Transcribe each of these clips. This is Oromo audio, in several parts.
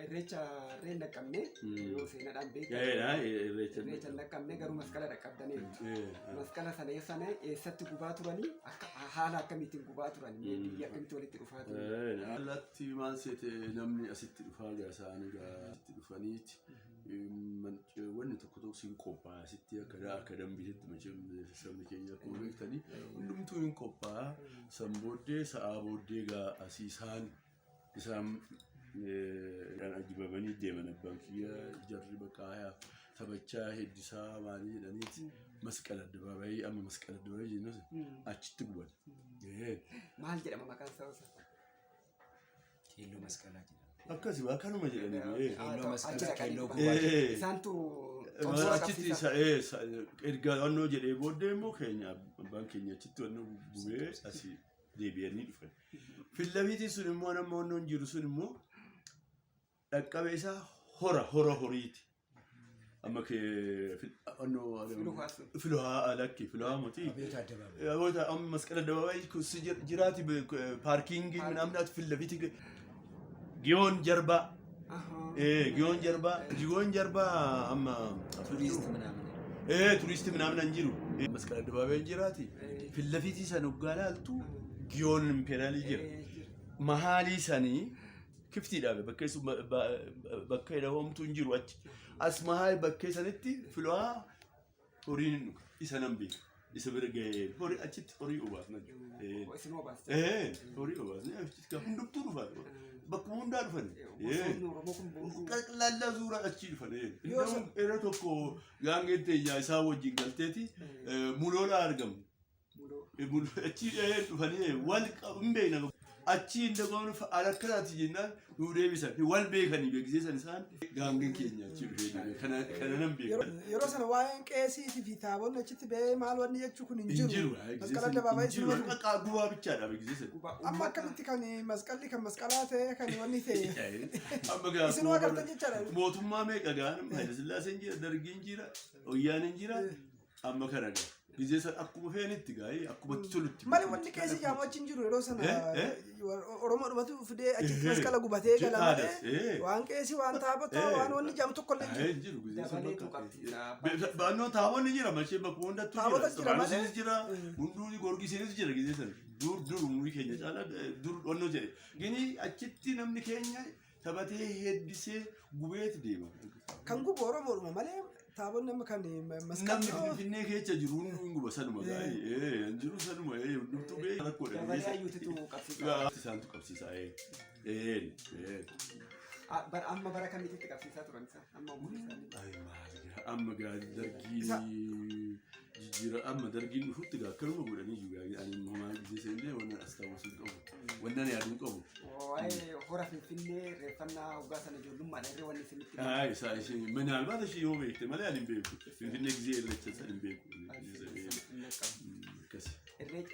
Irreecha irree hin dhaqqabne yoo seenaadhaan beektan. Gaheedha irreecha. Irreecha hin dhaqqabne garuu masqala dhaqqabdaniirtu. Masqala sana sana eessatti gubaa turanii, akka haala akkamiitiin gubaa turan, biyya akkamitti walitti dhufaa turan? Alatti maal seete, namni asitti dhufaa gaa isaanii gaa asitti dhufaniiti wanni tokko tokko siin qophaa'a asitti akka dambiitti. Sabni keenya akkuma beektanii hundumtuu hin qophaa'a. San booddee sa'aa booddee gaa asii isaan kan ajjibamanii deeman. Abbaan kiyya jarri bakka taphachaa heddisaa maalii jedhaniiti Masqala addabaabayii, amma Masqala addabaabayii jennu, achitti guban. Maal jedhama maqaan saba sana? Keelloo masqalaa jedhama. Akkasi waa kanuma jedhanii. Keelloo masqalaa, Achi dhaqanii keelloo guban. gubaa. Isaantu xomsora Achitti qabsiisa. Erga wannoo jedhee booddee immoo keenya abbaan keenya achitti wannoo gubee asii deebi'anii dhufan. Fillafiitiin sun immoo nama wannoon jiru sun immoo dhaqqabe isaa hora horiiti. Amma kee wannoo Filuhaa sun. Filuhaa lakki, filuhaa miti. Abiyoota addabaabayii. Abiyoota amma Masqala addabaabayii kun si jiraati paarkiingii namni ati fillafiitii Giyoon jarbaa. Giyoon jarbaa, Giyoon jarbaa amma Tuuristi ምናምን. Turistii ምናምን hin jiru. Masqala addabaabayii jiraati. Fillafiitii sana hoggaa laaltu Giyoon impeeraalii jira. Mahaalii sanii kiftiidha bakkee sun bakka homtuu hin jiru achi. As mahaal bakkee sanitti filuhaa horiin hin dhuga. Isa nan beeka. Isa bira gahee horii achitti horii obaasna jechuudha. Isin obaasta. Horii obaasne achitti hundumtuu dhufa. Bakkuma hundaa dhufan. Gosoonni Oromoo kun boonduu. Qal'aa suuraa achii dhufan. Yeroo tokko gaangeen teenya isaa wajjin galteeti muloolaa argamu. Muloo. Achi dhufanii wal hin beekna. Achi hin dhaqoon alakkanaati jennaan nu deebisan. Wal beekanii beeksisan isaan gaangeen keenya achi dhufee kana nan beeka. Yeroo sana waa'een qeesiitii fi taabonni achitti ba'ee maal wanni jechuu kun hin Hin jiru. jiru. Masqala addabaabayii Hin jiru. sinuma Bakka gubaa bichaadha beeksisan. Gubaa Amma uummata. akkamitti kan masqalli kan masqalaa ta'e kan wanni ta'e? Amma gaa Isinuu agartan jechaadha. Mootummaa meeqa gaan Haayila Sillaaseen jira, Dargiin jira, Wayyaaneen jira. Amma kana gaa. Gizee san akkuma feenitti gaa akkuma itti tolutti. Malee wanni qeesii jaamu achi hin jiru yeroo sana. Eh, eh? Oromoo dhumatu fidee achitti masqala gubatee gala Jedhaadhas, malee waan qeesii, waan taabotaa, waan wanni jaamu tokko illee hin jiru. Hin jiru gizee san Dabaleetu bakka. qabsiisa. Baannoo taabonni jira mashee bakka hundattuu jira. Taabota jira malee. Isfaanosiinis jira. Hunduu Goorgisiinis jira gizee san. Dur dur umurii keenya caalaa dur onnoo jedhe. Gini achitti namni keenya taphatee heddisee gubeeti deema. Kan gubu Oromoodhuma malee taabonni amma kan Namni masqalli Finfinnee keessa jiru hunduu hin guba sanuma gaa'ee. Hin jiru sanuma hundumtuu bee rakkoodha. Dabalee hayyuutitu qabsiisa. Isaantu qabsiisa. Ee. Ee. Amma bara kamitti qabsiisaa turan isaan? Amma umurii isaanii. Ay maal gaa amma gaa dargii jijjiira amma dargiin dhufutti gaa akkanuma godhanii jiru gaa. Ani maal gisee seennee wannan as ta'uu hin qabu, wannan yaaduu hin qabu. Waa'ee hora Finfinnee irreeffannaa waggaa sana ijoollummaadha irree wanni isinitti. Ay isaa ishee minaalbaata ishee yoo beekte malee ani hin beeku. Finfinnee gisee irreecha san hin beeku. Akkasi.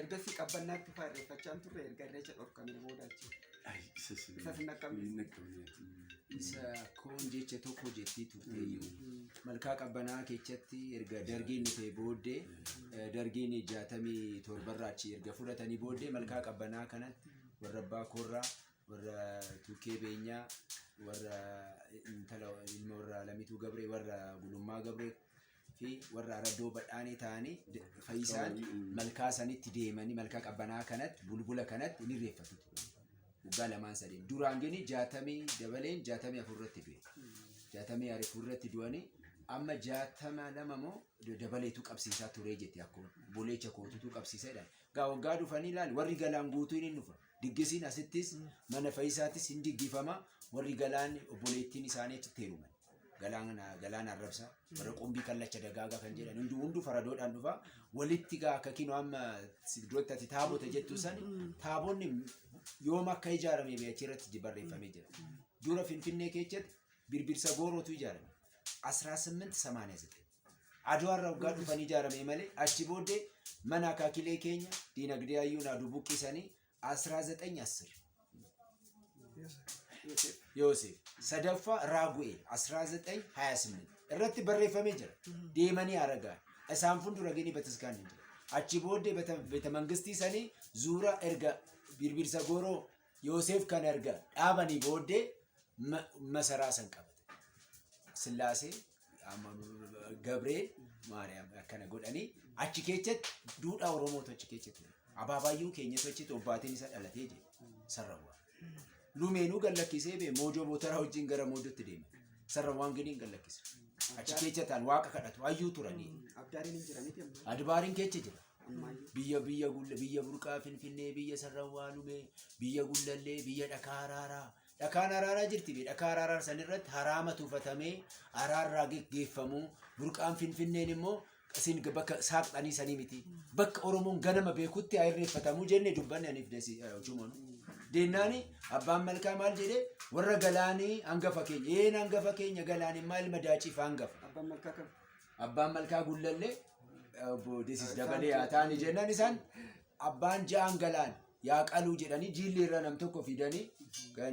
Ergasii Qabbannaatti fa'aa irreeffachaa hin turre erga irreecha dhorkamee booda achi. Ay isa Isas hin dhaqqabne. Hin dhaqqabne. Isa koon jecha tokko jettii turteeyyuu. Malkaa Qabbanaa keessatti erga dargiin dhufee booddee, dargiin 67rraa achi erga fudhatanii booddee, Malkaa Qabbanaa kanatti warra abbaa korraa, warra Tukkee Beenyaa, warra intala ilma warra Lamituu Gabree, warra Gulummaa Gabree fi warra Araddoo Badhaanee ta'anii Fayyisaan malkaa sanitti deemanii Malkaa Qabbanaa kanatti bulbula kanatti ni irreeffatu ture. Waggaa lamaan sadeen. Duraan gini 60 dabaleen 64 irratti du'e. 64 irratti du'anii amma 62 moo dabaleetu qabsiisaa ture jette akkuma boleecha kootutu qabsiisa jedhan. Gaa waggaa dhufanii ilaali, warri Galaan guutuun hin dhufa. Diggisiin asittis mana Fayyisaattis hin diggifama, warri Galaan obboleettiin isaanii achitti heeruman. Galaan Galaan Arrabsaa, warra Qumbii Kallacha Dagaagaa kan jedhan hunduu hunduu faradoodhaan dhufa. Walitti gaa akka kinoo amma duratti ati taabota jettu sani taabonni yoom akka ijaarame achi irratti barreeffamee jira. Dura Finfinnee keessatti Birbirsa Goorootu ijaarame. 1889 Adwaarra waggaa dhufanii ijaarame malee achi booddee mana akaakilee keenya diinagdee hayyuun aduu buqqisanii 1910 Yoosef sadaffaa Raagu'eel 1928 irratti barreeffamee jira. Deemanii aragaan. Isaan fuuldura gini bataskaanni hin jiru. Achi booddee beeta mangistii sanii zuura erga Birbirsa Gooroo Yoosef kan erga dhaabanii booddee Masaraa san qabate. Sillaasee, Gabreel, Maariyaam akkana godhanii achi keessatti duudhaa Oromootu achi keessatti. Abaabaayyuu keenyatu achitti obbaatiin isa dhalatee jedhe Sarrawwaa. Lumeenuu gallakkisee bee Moojoo Mootaraa wajjin gara Moojootti deeme. Sarrawwaan gadiin gallakkise. Achi keessa ta'an waaqa kadhatu hayyuu turanii. Abdaariin hin jira miti amma. Adbaariin keessa jira. Ammayyuu. Biyya gulla, biyya burqaa Finfinnee, biyya Sarrawwaa Lumee, biyya Gullallee, biyya dhakaa araaraa. Dhakaan araaraa jirti bee dhakaa araaraa sanirratti haraama tuufatamee araarraa geggeeffamuu. Burqaan Finfinneen immoo isin bakka saaqxanii sanii miti. Bakka Oromoon ganama beekutti haa irreeffatamuu jenne dubbanne aniif desi jumanu. Deennaani abbaan malkaa maal jedhee warra galaanii hangafa keenya. Een hangafa keenya galaanii maal ilma daaciif hangafa. Abbaan malkaa kam? Abbaan malkaa Gullallee obbo Desis Dabalee haa ta'ani jennaan isaan abbaan ja'an galaan yaa qaluu jedhanii jiilli irra nam tokko fidanii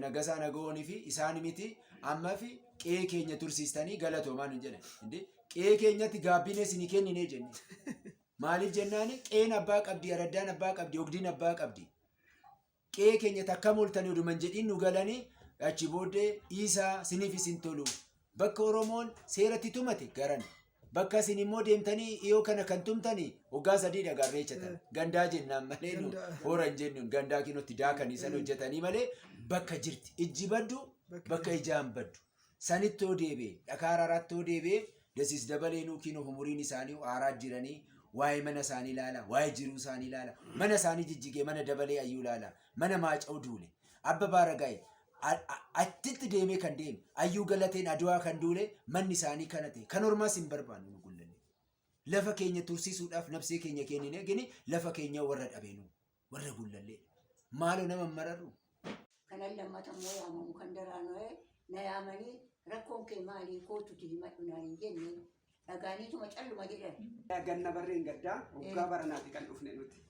Nagasaa Nagahoonii fi isaan miti amma fi qe'ee keenya tursiistanii galatoomaa nun jedhan. Inde qe'ee keenyatti gaabbinee isinii kenninee jenne. Maaliif jennaani qe'een abbaa qabdi, araddaan abbaa qabdi, ogdiin abbaa qabdi. Qe'ee keenya takka mooltanii oduman jedhiin nu galanii achi booddee dhiisaa siniif isin tolu. Bakka Oromoon seeratti tumate garan. Bakka isin immoo deemtanii dhiyoo kana kan tumtanii waggaa 3dha garreechatan. Gandaa jennaan malee nu hora hin jennuun gandaa kinootti daakanii san hojjetanii malee bakka jirti. Ijji baddu bakka ijaan baddu. Sanitti hoo deebi'e dhakaa araaraatti hoo deebi'e Desis Dabaleenuu kinoo umuriin isaanii aaraa jiranii waa'ee mana isaanii ilaala, waa'ee jiruu isaanii ilaala, mana isaanii jijjigee mana Dabalee Ayyuu ilaala, mana Maaca'u duule. Abba Baaragaay achitti deemee kan deeme Ayyuu Galateen Adwaa kan duule manni isaanii kana ta'e kan ormaas hin barbaannu nu Gullallee. Lafa keenya tursiisuudhaaf nafsee keenya kennine gini lafa keenya warra dhabeenu warra Gullallee. Maaloo nama hin mararru. Kanan lammata immoo yaamamu kan daraano'ee na yaamanii rakkoon kee maalii kootuti himadhu naan hin jenne dhagaaniituma calluma jedhan. Ganna barreen gaddaa waggaa baranaati kan dhufne nuti.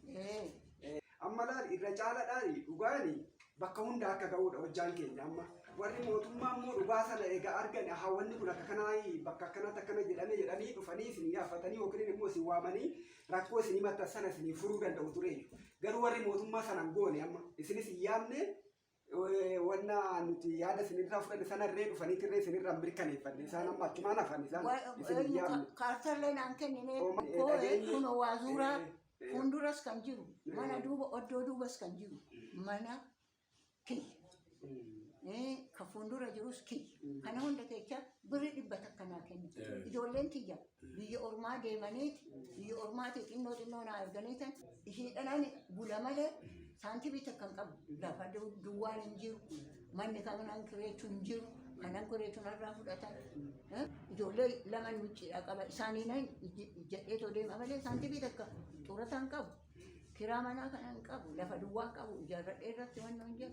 Amma laal irra caalaadhaan dhugaani bakka hunda akka ga'uudha hojjaan keenya amma. Warri mootummaa immoo dhugaa sana egaa argan haa wanni kun akka kanaa bakka akkanaatti akkana jedhame jedhanii dhufanii isin gaafatanii yookiin immoo isin waamanii rakkoo isin himattan sana isin furuu danda'u tureeyyu. Garuu warri mootummaa sana hin goone amma isinis hin yaamne wanna nuti yaada isinirraa fudhanne sanarree dhufaniitirree isinirraa hin mirkaneeffanne isaan amma achumaan hafan isaan isin hin yaamne. Kaartallee naan kennine Ooma, koo dhageenye. kunoo waa zuuraa fuulduras kan jiru mana duuba oddoo duubas kan jiru mana kiyya. Ka fuuldura jirus kiyya. Kana hunda keessa birri 100 naa kennu. Ijoolleen tiyya biyya ormaa deemaniiti biyya ormaatii xinnoo xinnoo naa erganii tan ishiidhaan bula malee saantibii takka hin qabu. Lafa duwwaan hin jiru. Manni kanan kireechu hin jiru. Kanan kireechu narraa fudhatan. Ijoollee lama nucciidhaa qaba. Isaanii nan jedheetoo deema malee saantibii takka xurataa hin qabu. Kiraa manaa kana hin qabu. Lafa duwwaa qabu. Ijaarradhee irratti waan hin jiru.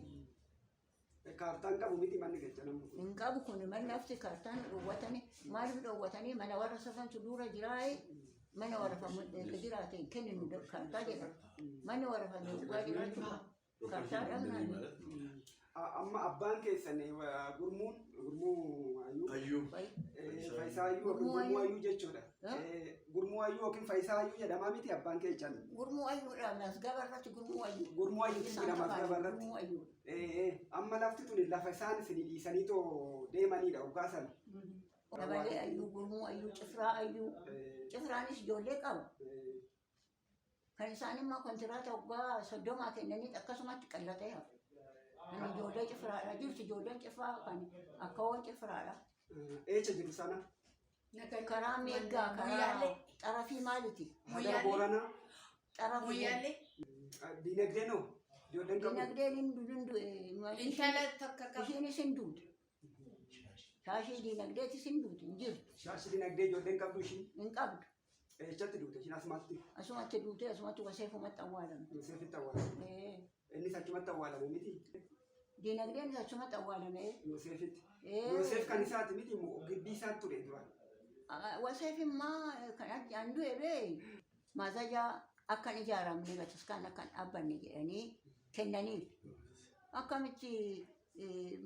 Kaartaan qabu miti manni kecha namni kun. Hin qabu kun manni lafti kaartaan dhoowwatanii maaliif dhoowwatanii mana warra safantu dura jiraa'e mana warra jiraate hin kenninu kaartaa jedha. Manni warra dhugaa jiraachuu kaartaa dhabnaan. Amma abbaan keessan gurmuun gurmuu Ayyuu. Ayyuu. Faayisaa Ayyuu yookiin Gurmuu Ayyuu jechuudha. Gurmuu Ayyuu yookiin Faayisaa Ayyuu jedhamaa miti abbaan keessan. Gurmuu Ayyuudha masgaba irratti Gurmuu Ayyuu. Gurmuu Ayyuutu Isaan jira qabaate masgaba irratti. Gurmuu Ayyuu. Amma lafti tuni lafa isaan isin dhiisanii too deemanidha waggaa sana. Dabalee Ayyuu, Gurmuu Ayyuu, Cifraa Ayyuu. Cifraanis ijoollee qabu. Kan isaan immoo kontiraata waggaa 30 kennanii akkasumatti qallatee hafe. Kan ijoollee Cifraadha jirti ijoolleen Cifraa kan akkawoon Cifraadha. Eecha jiru sana? Karaa meeggaa karaa xarafii maaliti? Gara Booranaa. Xarafii. Moyyaalee. Dinagdeen hoo? Ijoolleen qabu. Dinagdeen hin du'e. Intala takka qaba. Ishiinis hin duute. Shaashii dinagdeetis hin duute hin jirtu. Shaashii dinagdee ijoolleen qabdu ishiin. Hin qabdu. Eechatti duute ishiin asumatti. Asumatti duute asumatti waseefumatti awwaalame. Yoseefitti awwaalame. Innis achumatti awwaalame miti. Dinagdeen achumatti awwaalame. Yoseefitti. Yoseef kan isaati miti gibbii isaatti ture duraan. Waseef immoo kan an du'e bee maazajaa akkan ijaaramne bataskaan akkan dhaabbanne jedhanii kennaniif. Akkamitti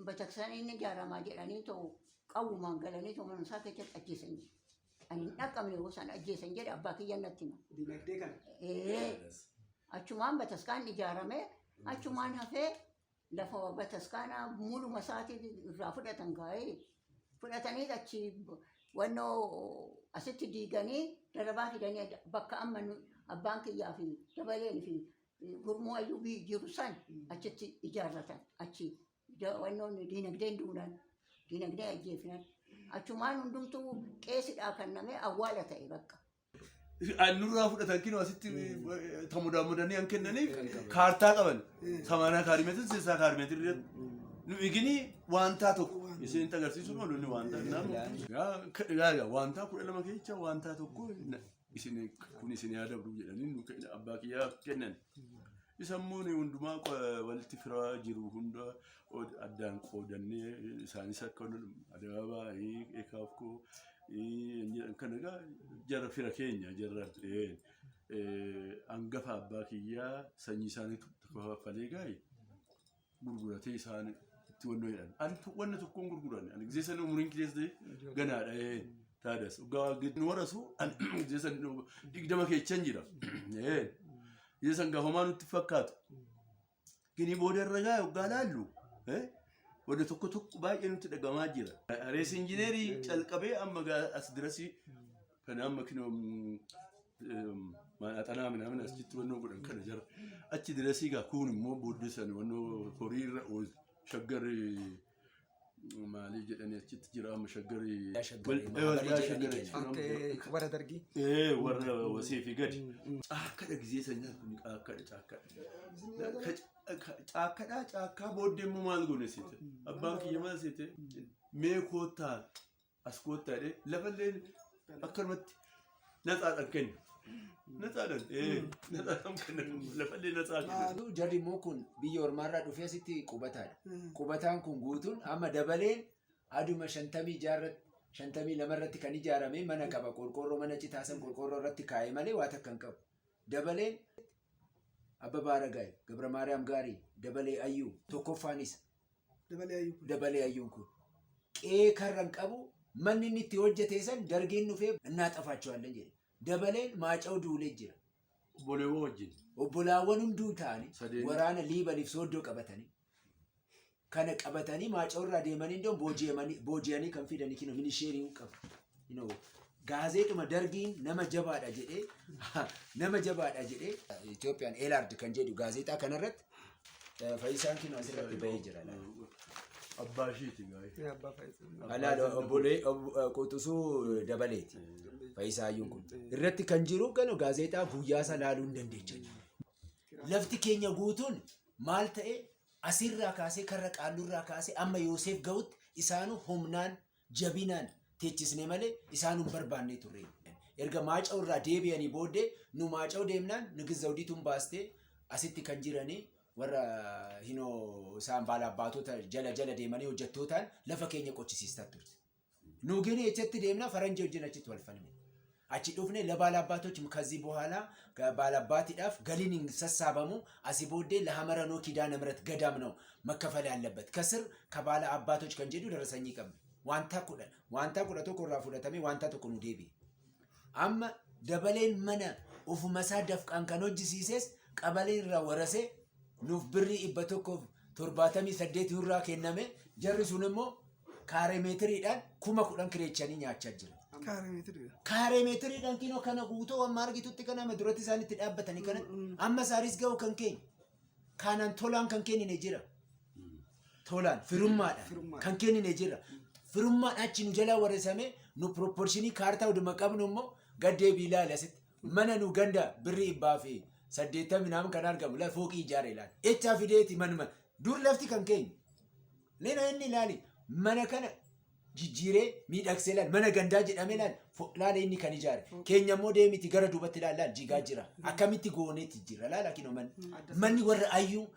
bataksaan inni ijaaramaa jedhanii ta'u qawwumaan galanii ta'u mana isaa keessatti ajjeesan jedhe. Ani hin dhaqqabne yeroo isaan ajjeesan jedhe abbaa kiyya natti hima. Dinagdee kana. Achumaan bataskaan ijaarame achumaan hafee Lafa bataskaanaa muluma isaatii irraa fudhatan gaa'ee fudhatanii achi wannoo asitti diiganii darabaa fidanii bakka amma abbaan kiyyaa fi dabaleen fi gurmuu ayyuubii jiru san achitti ijaarratan. Achi wannoon diinagdeen duunan, diinagdee ajjeefnan, achumaan hundumtuu qeesidhaa kennamee awwaala ta'e bakka. Nurraa fudhatan kinoo asitti tamudaamudanii an kennaniif kaartaa qaban. 80 kaarimeetir, 60 kaarimeetir nu igini waantaa tokko isin agarsiisuun oolu inni waantaa yaa waantaa 12 keessa waantaa tokko isin kun isin yaadabdu jedhanii nu abbaa kiyyaa kennan. Isa immoo ni hundumaa walitti firaa jiru hunda addaan qoodannee isaanis akka adaabaa ekaafkoo jedhan kana egaa jara fira keenya jara hangafa abbaa kiyyaa sanyii isaanii kaffalee gaa'e gurguratee isaan itti wannoo jedhan. Ani wanna tokkoon gurguranne ani gisee sana umuriin keessa ganaadha taadas. Nu warasu ani gisee san 20 keechan jira. Gisee san gaafamaa nutti fakkaatu. Gini booda irra gaa yoggaa laallu wanta tokko tokko baay'ee nutti dhagamaa jira. Rees injineerii calqabee amma gaa as dirasii kana amma kinoo maaxanaa minaamin asitti wannoo godhan kana jara. Achi dirasii gaa kun immoo booddee san wannoo horii irra oolu shaggarri maalii jedhanii achitti jira amma shaggarri. Shaggarri, Waldaa jedhanii shaggarri. kennan. Akka warra dargii. Warra wasee fi gadi. Caakkadha gisee sanyaa kun caakkadha caakkadha. Caakkadha caakkaa booddee immoo maal goone seete? Abbaan kiyya maal seete? Mee koottaa as koottaa jedhee lafallee akkanumatti natsaadhaan kenna. Natsaadhaan natsaadhaan kenna lafallee natsaa kenna. Jarri immoo kun biyya ormaarraa dhufee asitti qubataadha. Qubataan kun guutuun amma dabaleen aduma 56rratti 52rratti kan ijaarame mana qaba. Qorqoorroo mana citaa san qorqoorroo irratti kaa'e malee waa takka hin qabu. Dabaleen Abbabaa Aragaay, Gabra Maariyaam Gaarii, Dabalee Ayyuu tokkoffaan isa. Dabalee ayyuu kun. Dabalee Ayyuun kun. Qe'ee karra hin qabu, manni inni itti hojjete san dargiin dhufee እናጠፋቸዋለን jedhe. Dabaleen maaca'u duulee jira. Obboleewwan wajjin. Obbolaawwan hunduu ta'anii Sadeen. Waraana liibaniif sooddoo qabatanii kana qabatanii maaca'u irraa deemanii iddoo booji'anii kan fidanii kino minisheerii qabu. Gaazeexuma dargiin nama jabaadha jedhee Itoophiyaan Eelaard kan jedhu gaazexaa kanarratti Fayyisaan kino asirratti bahee jira. Abbaa ishiiti gaa'e. Abbaa Fayyisaa. Alaala obbolee quxisuu dabaleeti. Fayyisaa Ayyuun kun. Irratti kan jiru kan gaazexaa guyyaa isaa laaluu hin dandeechan. Lafti keenya guutuun maal ta'e? Asirraa kaasee karra qaallurraa kaasee amma Yoosef ga'utti isaanu humnaan jabinaan teechisne malee isaanu hin barbaanne turre. Erga maaca'u irraa deebi'anii booddee nu maaca'u deemnaan Nigis Zawdiituun baastee asitti kan jiranii warra hinoo isaan baalaabbaatota jala jala deemanii hojjettootaan lafa keenya qochisiistaa turte. Nu ግን የቸት deemna faranjii wajjin achitti wal falmine. Achi dhufne ለባላባቶች ከዚህ በኋላ ባላባቲዳፍ ገሊን ሰሳበሙ አሲ ቦዴ ለሐመረኖ ኪዳነ ምሕረት ገዳም ነው መከፈል ያለበት ከስር ከባለ አባቶች kan jedhu ደረሰኝ qabna. Wanta 10 wanta 11 irraa fudhatamee wanta tokko nu deebi'e. Amma dabaleen mana ofuma isaa dafqaan kan hojjisiises qabaleen irraa warasee nuuf birrii 178 irraa kenname, jarri sun immoo kaaree meetiriidhaan 10,000 kireechanii nyaachaa jiru. Kaaree meetirii. Kaaree meetiriidhaan kinoo kana guutuu amma argitutti kana amma duratti isaan itti dhaabbatanii kana amma isaanis ga'u kan keenya. Kanaan tolaan kan kennine jira. Tolaan firummaadhaan kan kennine jira. Firummaan achi nu jalaa warasame nu proportion kaartaa oduma qabnu immoo gaddeebii ilaali asitti. Mana nu ganda birrii 180 naam kan argamu lafa fooqii ijaare ilaali. Echaa fideeti manuma dur lafti kan keenya. Leena inni ilaali mana kana jijjiiree miidhagsee ilaali mana gandaa jedhamee ilaali laala inni kan ijaare keenya immoo deemiti gara duubatti ilaali laali jigaa jira akkamitti gooneetti jira laala kinoo manni warra ayyuu,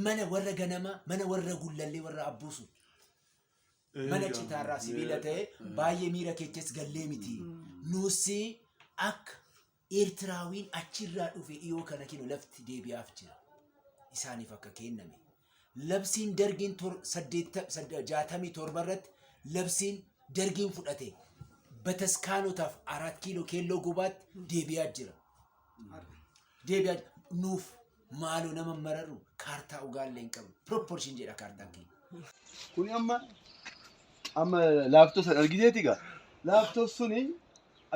mana warra ganamaa, mana warra gullallee, warra abbuusu, mana citaarraa sibiila ta'e baay'ee miira keechas gallee miti. Nusi akka Eertiraawiin achirraa dhufe dhiyoo kana kinu lafti deebi'aaf jira. Isaaniif akka kenname. Labsiin dargiin 67 irratti labsiin dargiin fudhate bataskaanotaaf 4 kiiloo keelloo gubaatti deebi'aa jira. Deebi'aa nuuf Maaloo nama mararu kaartaa ugaallee hin qabnu. Proportion jedha kaartaan keenya. Kuni amma laaftoo sana argiteeti egaa. Laaftoo suni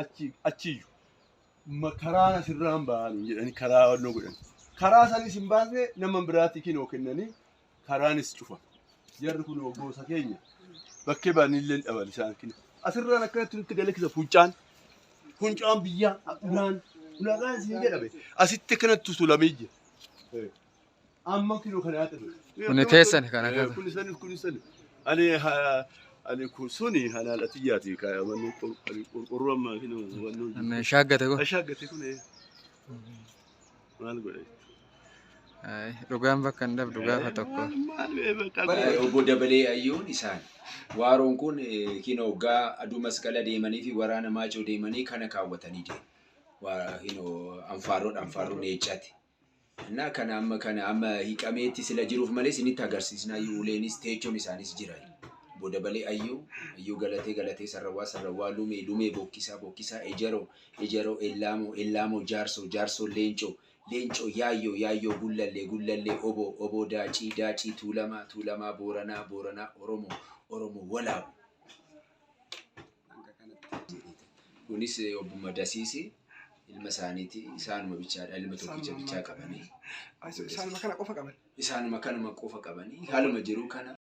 achi achiyyuu karaan asirraan ba'anii jedhanii karaa wannoo godhan. Karaa sanis hin baasne nama biraatti kinoo kennanii karaanis cufa. Jarri kun gosa keenya bakkee baanillee hin dhaban isaan kina. Asirraan akkanatti nutti galakkisa funcaan. Funcaan biyyaa ulaan ulaagaan isin jedhame asitti akkanatti tuulamee jira. Amma kinoo kanaa ta'e. Kuni teessan kana keessa. Kuni sani kuni sani. Ani ani kun suni halaal atiyyaati manni qorqorroo amma kinoo wannoo. Inni shaaggate kun. Ashaaggate kun maal godhe? Dhugaan bakka hin dhabdu gaafa tokko. Maal bakka. Obbo Dabalee Ayyuun isaan. Waaroon kun kinoo gaa aduu masqala deemanii fi waraana maacoo deemanii kana kaawwatanii deemu. Kinoo anfaarroodha anfaarroon eeccate. Na kana amma kana amma hiikameetti sila jiruuf malee isinitti agarsiisna uleenis teechoon isaanis jira. Obbo Dabalee Ayyuu, Ayyuu Galatee Galatee Sarrawaa Sarrawaa Lumee Lumee Bokkisaa Bokkisaa Ejeroo Ejeroo Ellaamoo Ellaamoo Jaarsoo Jaarsoo Leencoo Leencoo Yaayyoo Yaayyoo Gullallee Gullallee Oboo Oboo Daacii Daacii Tuulamaa Tuulamaa Booranaa Booranaa Oromoo Oromoo Walaabu. Kunis obbo Madasiisi ilma isaaniiti isaanuma bichaadha ilma tokkicha bichaa qabanii. Isaanuma kana qofa qaban. Isaanuma kanuma qofa qabanii haaluma jiru kana.